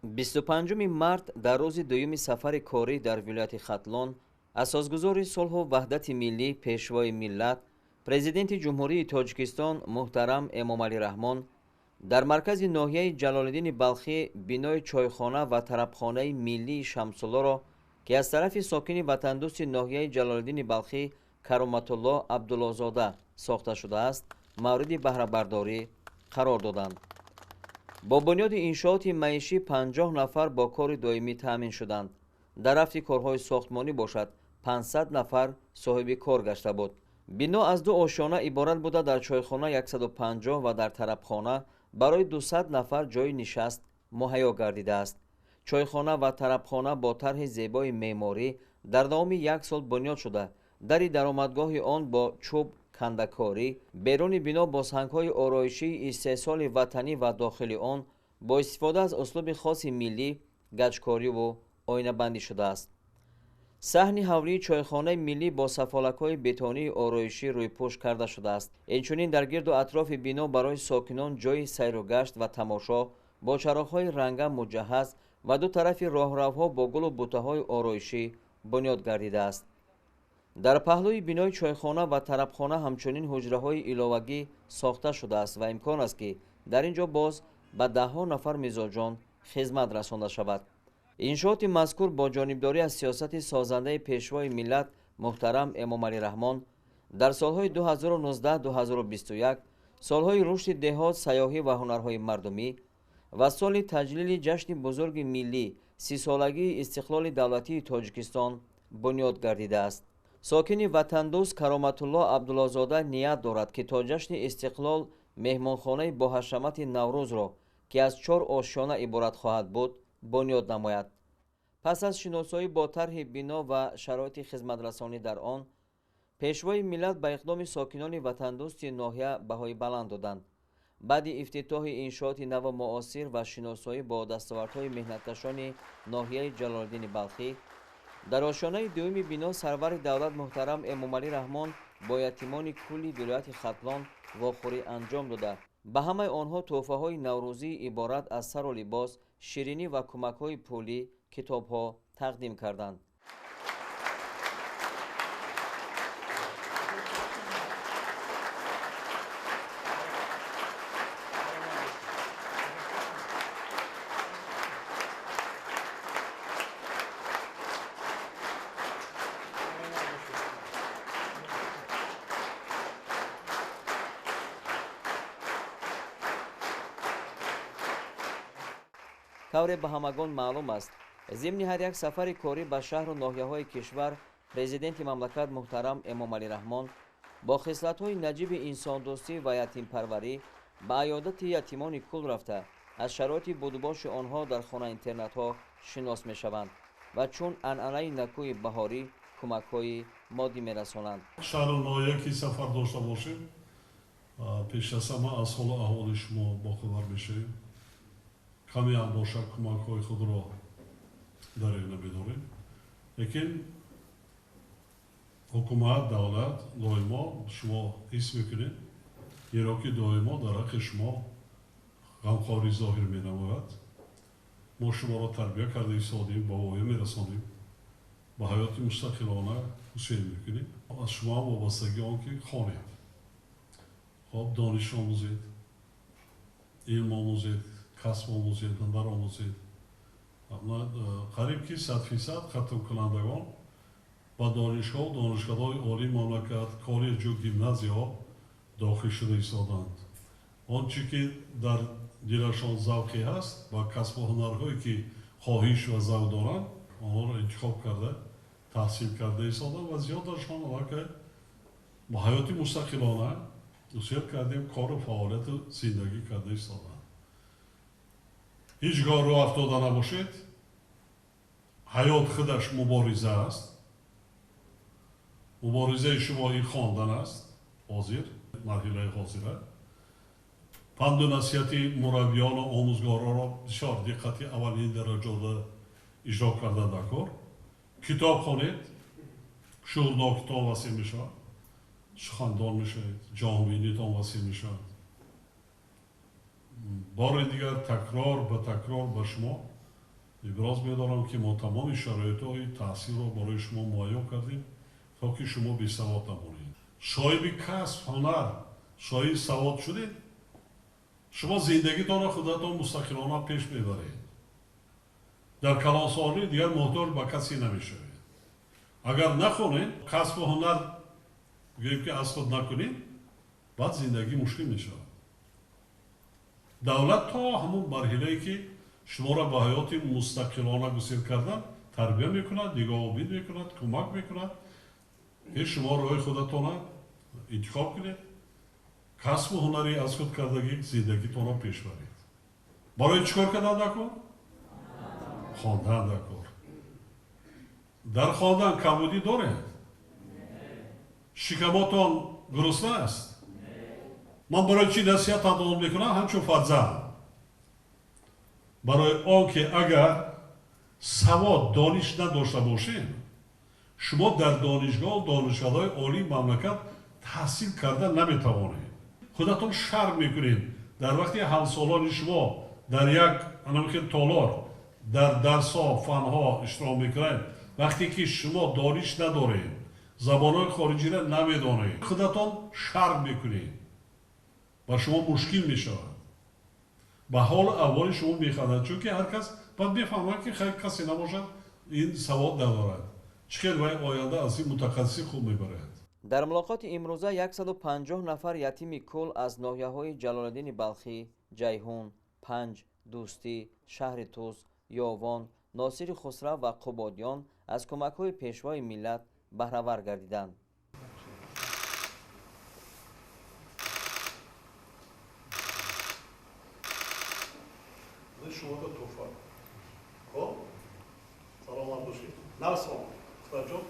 25 март дар рӯзи дуюми сафари корӣ дар вилояти Хатлон асосгузори сулҳу ваҳдати миллӣ, пешвои миллат, президенти Ҷумҳурии Тоҷикистон муҳтарам Эмомалӣ Раҳмон дар маркази ноҳияи Ҷалолиддини Балхӣ бинои чойхона ва тарабхонаи миллии Шамсуллоро, ки аз тарафи сокини ватандӯсти ноҳияи Ҷалолиддини Балхӣ Кароматулло Абдуллозода сохта шудааст, мавриди баҳрабардорӣ қарор доданд. Бо бунёди иншооти маишӣ 50 нафар бо кори доимӣ таъмин шуданд. Дар рафти корҳои сохтмонӣ бошад 500 нафар соҳиби кор гашта буд. Бино аз ду ошёна иборат буда, дар чойхона 150 ва дар тарабхона барои 200 нафар ҷойи нишаст муҳайё гардидааст. Чойхона ва тарабхона бо тарҳи зебои меъморӣ дар давоми як сол бунёд шуда, дари даромадгоҳи он бо чӯб кандакорӣ, беруни бино бо сангҳои ороишии истеҳсоли ватанӣ ва дохили он бо истифода аз услуби хоси миллӣ гачкориву оинабандӣ шудааст. Саҳни ҳавлии чойхонаи миллӣ бо сафолакҳои бетонии ороишӣ рӯйпӯш карда шудааст. Инчунин дар гирду атрофи бино барои сокинон ҷойи сайру гашт ва тамошо бо чароғҳои ранга муҷаҳҳаз ва ду тарафи роҳравҳо бо гулу бутаҳои ороишӣ бунёд гардидааст. Дар паҳлӯи бинои чойхона ва тарабхона ҳамчунин ҳуҷраҳои иловагӣ сохта шудааст ва имкон аст, ки дар ин ҷо боз ба даҳҳо нафар мизоҷон хизмат расонда шавад. Иншооти мазкур бо ҷонибдорӣ аз сиёсати созандаи пешвои миллат муҳтарам Эмомалӣ Раҳмон дар солҳои 2019-2021, солҳои рушди деҳот, сайёҳӣ ва ҳунарҳои мардумӣ ва соли таҷлили ҷашни бузурги миллӣ, 30-солагии истиқлоли давлатии Тоҷикистон бунёд гардидааст. Сокини ватандӯст Кароматулло Абдуллозода ният дорад, ки то ҷашни истиқлол меҳмонхонаи боҳашамати Наврӯзро, ки аз 4 ошёна иборат хоҳад буд, бунёд намояд. Пас аз шиносоӣ бо тарҳи бино ва шароити хизматрасонӣ дар он, пешвои миллат ба иқдоми сокинони ватандӯсти ноҳия баҳои баланд доданд. Баъди ифтитоҳи иншооти наву муосир ва шиносоӣ бо дастовардҳои меҳнаткашони ноҳияи Ҷалолиддини Балхӣ, дар ошёнаи дуюми бино сарвари давлат муҳтарам Эмомалӣ Раҳмон бо ятимони кулли вилояти Хатлон вохӯрӣ анҷом дода, ба ҳамаи онҳо тӯҳфаҳои наврӯзӣ иборат аз сару либос, ширинӣ ва кӯмакҳои пулӣ, китобҳо тақдим карданд. Тавре ба ҳамагон маълум аст, зимни ҳар як сафари корӣ ба шаҳру ноҳияҳои кишвар президенти мамлакат муҳтарам Эмомалӣ Раҳмон бо хислатҳои наҷиби инсондӯстӣ ва ятимпарварӣ ба аёдати ятимони кул рафта, аз шароити будубоши онҳо дар хона-интернатҳо шинос мешаванд ва чун анъанаи накӯи баҳорӣ кӯмакҳои моддӣ мерасонанд. Шаҳру ноҳия ки сафар дошта бошем, пеш аз ҳама аз ҳолу аҳволи шумо бохабар мешавем. Каме ҳам бошад кӯмакҳои худро дареғ намедорем, лекин ҳукумат, давлат доимо шумо ҳис мекунед, зеро ки доимо дар ҳаққи шумо ғамхорӣ зоҳир менамояд. Мо шуморо тарбия карда истодем, ба воя мерасонем, ба ҳаёти мустақилона ҳусейн мекунем. Аз шумо ҳам вобастагӣ он ки хонед, хоб дониш омӯзед, илм омӯзед, касб омӯзед, ҳунар омӯзед. Қариб ки 100% хатмкунандагон ба донишгоҳу донишгоҳҳои олии мамлакат, коллеҷу гимназияҳо дохил шуда истоданд. Он чӣ ки дар дилашон завқе ҳаст ва касбу ҳунарҳое ки хоҳиш ва завқ доранд, онҳоро интихоб карда, таҳсил карда истоданд ва зиёдашон аллакай ба ҳаёти мустақилона усел кардем, кору фаъолияту зиндагӣ карда истоданд. Ҳеҷ гоҳ рӯ афтода набошед. Ҳаёт худаш мубориза аст. Муборизаи шумо ин хондан аст, ҳозир, марҳилаи ҳозира. Панду насиҳати мураббиёну омӯзгоронро бисёр диққати аввалин дараҷода иҷро кардан дар кор. Китоб хонед, шуурнокитон васеъ мешавад, сухандон мешавед, ҷаҳонбинитон васеъ мешавад. Бори дигар такрор ба такрор ба шумо Иброз медорам, ки мо тамоми шароитҳои таҳсилро барои шумо муҳайё кардем, то ки шумо бесавод намонед. Соҳиби касб, ҳунар, соҳиби савод шудед, шумо зиндагитонро худатон мустақилона пеш мебаред. Дар калонсолӣ дигар муҳтоҷ ба касе намешавед. Агар нахонед, касбу ҳунар гӯем ки аз худ накунед, баъд зиндагӣ мушкил мешавад. Давлат то ҳамун марҳилае ки шуморо ба ҳаёти мустақилона гусел кардан тарбия мекунад, нигоҳубин мекунад, кӯмак мекунад, ки шумо роҳи худатонро интихоб кунед, касбу ҳунари аз худ кардагӣ зиндагитонро пеш баред. Барои чӣ кор кардан дар кор? Хондан дар кор. Дар хондан камбудӣ доред? Шикамотон гурусна аст? Ман барои чӣ насиҳататон мекунам ҳамчун фарзанд? Барои он ки агар савод, дониш надошта бошед, шумо дар донишгоҳ, донишкадаҳои олии мамлакат таҳсил карда наметавонед. Худатон шарм мекунед дар вақти ҳамсолони шумо дар як анамихел толор дар дарсҳо, фанҳо иштирок мекунед, вақте ки шумо дониш надоред, забонҳои хориҷиро намедонед, худатон шарм мекунед, ба шумо мушкил мешавад. Ба ҳолу аҳволи шумо механдад, чунки ҳар кас баъд мефаҳмад, ки хайр, касе набошад, ин савод надорад, чӣ хел вай оянда аз ин мутахассиси хуб мебарад. Дар мулоқоти имрӯза 150 нафар ятими кул аз ноҳияҳои Ҷалолиддини Балхӣ, Ҷайҳун, Панҷ, Дӯстӣ, шаҳри Тӯс, Ёвон, Носири Хусрав ва Қубодиён аз кӯмакҳои Пешвои миллат баҳравар гардиданд. Шумо туҳфа. Хоб, саломат бошед. Насон, духтарҷон.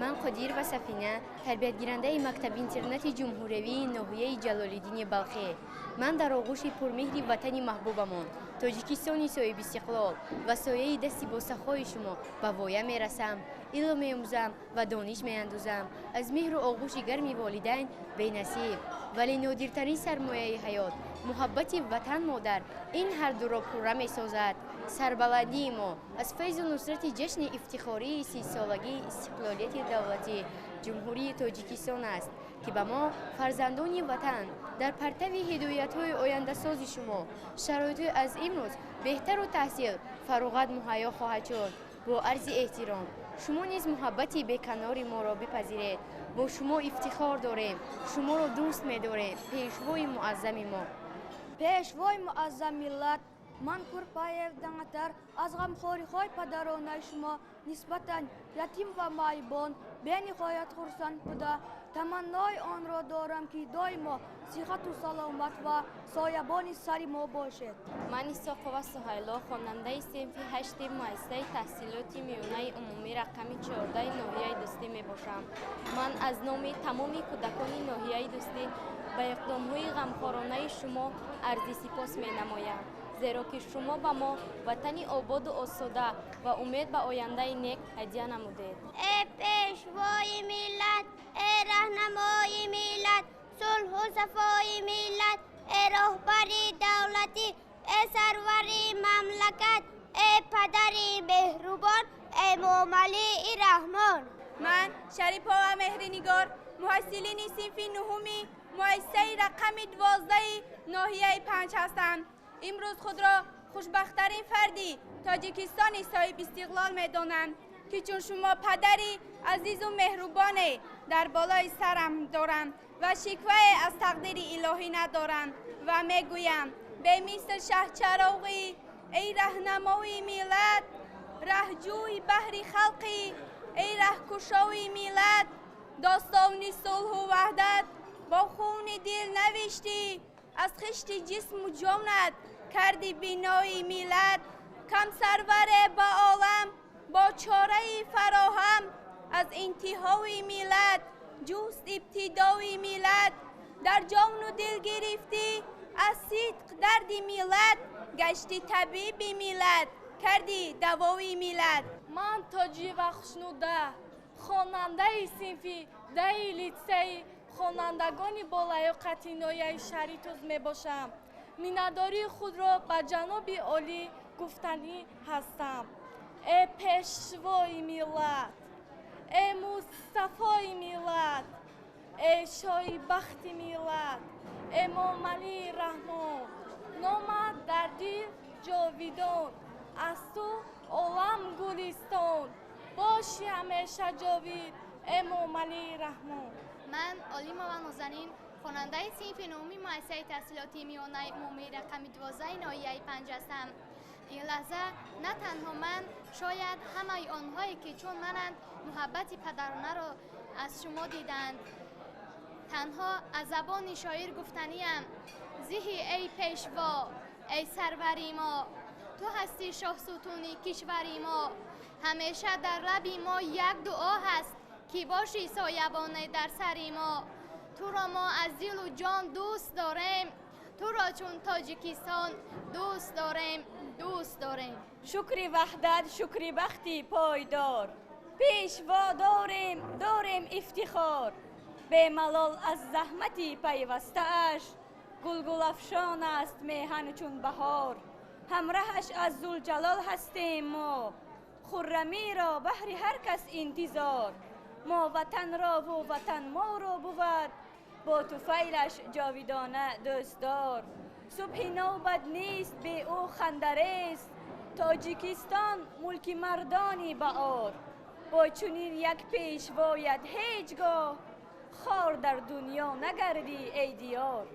Ман Қодирова Сафина, тарбиятгирандаи мактаби-интернати ҷумҳуриявии ноҳияи Ҷалолиддини Балхӣ. Ман дар оғӯши пурмеҳри ватани маҳбубамон, Тоҷикистони соҳибистиқлол ва сояи дасти босахои шумо ба воя мерасам, илм меомӯзам ва дониш меандозам. Аз меҳру оғӯши гарми волидайн бенасиб, вале нодиртарин сармояи ҳаёт, муҳаббати ватан модар, ин ҳардуро пурра месозад. Сарбаландии мо аз файзу нусрати ҷашни ифтихории 30-солагии истиқлолияти давлатӣ Ҷумҳурии Тоҷикистон аст, ки ба мо фарзандони ватан дар партави ҳидоятҳои ояндасози шумо шароитҳои аз имрӯз беҳтару таҳсил фароғат муҳайё хоҳад шуд. Бо арзи эҳтиром, шумо низ муҳаббати беканори моро бипазиред. Бо шумо ифтихор дорем, шуморо дӯст медорем, Пешвои муаззами мо. Пешвои муаззам миллат, ман Курпаев Даңатар аз ғамхориҳои падаронаи шумо нисбатан ятим ва маъюбон бениҳоят хурсанд буда, таманнои онро дорам, ки доимо сиҳату саломат ва соябони сари мо бошед. Ман Исоқова Суҳайло, хонандаи синфи ҳашти муассисаи таҳсилоти миёнаи умумӣ рақами 14 ноҳияи Дӯстӣ мебошам. Ман аз номи тамоми кӯдакони ноҳияи Дӯстӣ ба иқдомҳои ғамхоронаи шумо арзи сипос менамоям, зеро ки шумо ба мо ватани ободу осуда ва умед ба ояндаи нек ҳадя намудед. Э Пешвои миллат, э раҳнамои миллат, сулҳу сафои миллат, э роҳбари давлатӣ, э сарвари мамлакат, э падари меҳрубон, Эмомалии Раҳмон. Ман Шарипова Меҳринигор, муҳассилини синфи нуҳуми муассисаи рақами 12 ноҳияи Панҷ ҳастам. Имрӯз худро хушбахттарин фарди Тоҷикистони соҳибистиқлол медонам, ки чун шумо падари азизу меҳрубоне дар болои сарам дорам ва шиквае аз тақдири илоҳӣ надорам ва мегӯям: бемисл шаҳчароғӣ, эй раҳнамои миллат, раҳҷӯи баҳри халқӣ, эй раҳкушои миллат, достони сулҳу ваҳдат бо хуни дил навиштӣ, аз хишти ҷисму ҷонат карди бинои миллат. Кам сарваре ба олам бо чораи фароҳам аз интиҳои миллат ҷуст ибтидои миллат. Дар ҷону дил гирифтӣ аз сидқ дарди миллат, гашти табиби миллат, карди давои миллат. Ман Тоҷива Хушнуда, хонандаи синфи 10-и литсеи хонандагони болаёқати ноҳияи шаҳри Тӯз мебошам. Миннатдории худро ба ҷаноби олӣ Гуфтанӣ ҳастам: э пешвои миллат, э Мустафои миллат, э шоҳи бахти миллат, Эмомалӣ Раҳмон, номат дар дил ҷовидон, аз ту олам гулистон, боши ҳамеша ҷовид, Эмомалӣ Раҳмон. Ман Олимова Нозанин, хонандаи синфи нуҳуми муассисаи таҳсилоти миёнаи умумии рақами 12 ноҳияи 5 ҳастам. Ин лаҳза на танҳо ман, шояд ҳамаи онҳое, ки чун мананд, муҳаббати падаронаро аз шумо диданд. Танҳо аз забони шоир гуфтаниям: зиҳи эй пешво, эй сарвари мо, ту ҳастӣ шоҳсутуни кишвари мо. Ҳамеша дар лаби мо як дуо ҳаст, ки бошӣ соябоне дар сари мо. Туро мо аз дилу ҷон дӯст дорем, туро чун Тоҷикистон дӯст дорем, дӯст дорем. Шукри ваҳдат, шукри бахти пойдор, пешво дорем, дорем ифтихор. Бемалол аз заҳмати пайвастааш, гулгулафшон аст меҳан чун баҳор. Ҳамраҳаш аз Зулҷалол ҳастем мо, хуррамиро баҳри ҳар кас интизор. Мо ватанро ву ватан моро бувад, бо туфайлаш ҷовидона дӯстдор. Субҳи нав бад нест бе ӯ хандарез, Тоҷикистон мулки мардони баор. Бо чунин як пешвоят ҳеҷ гоҳ хор дар дунё нагардӣ, эй диёр.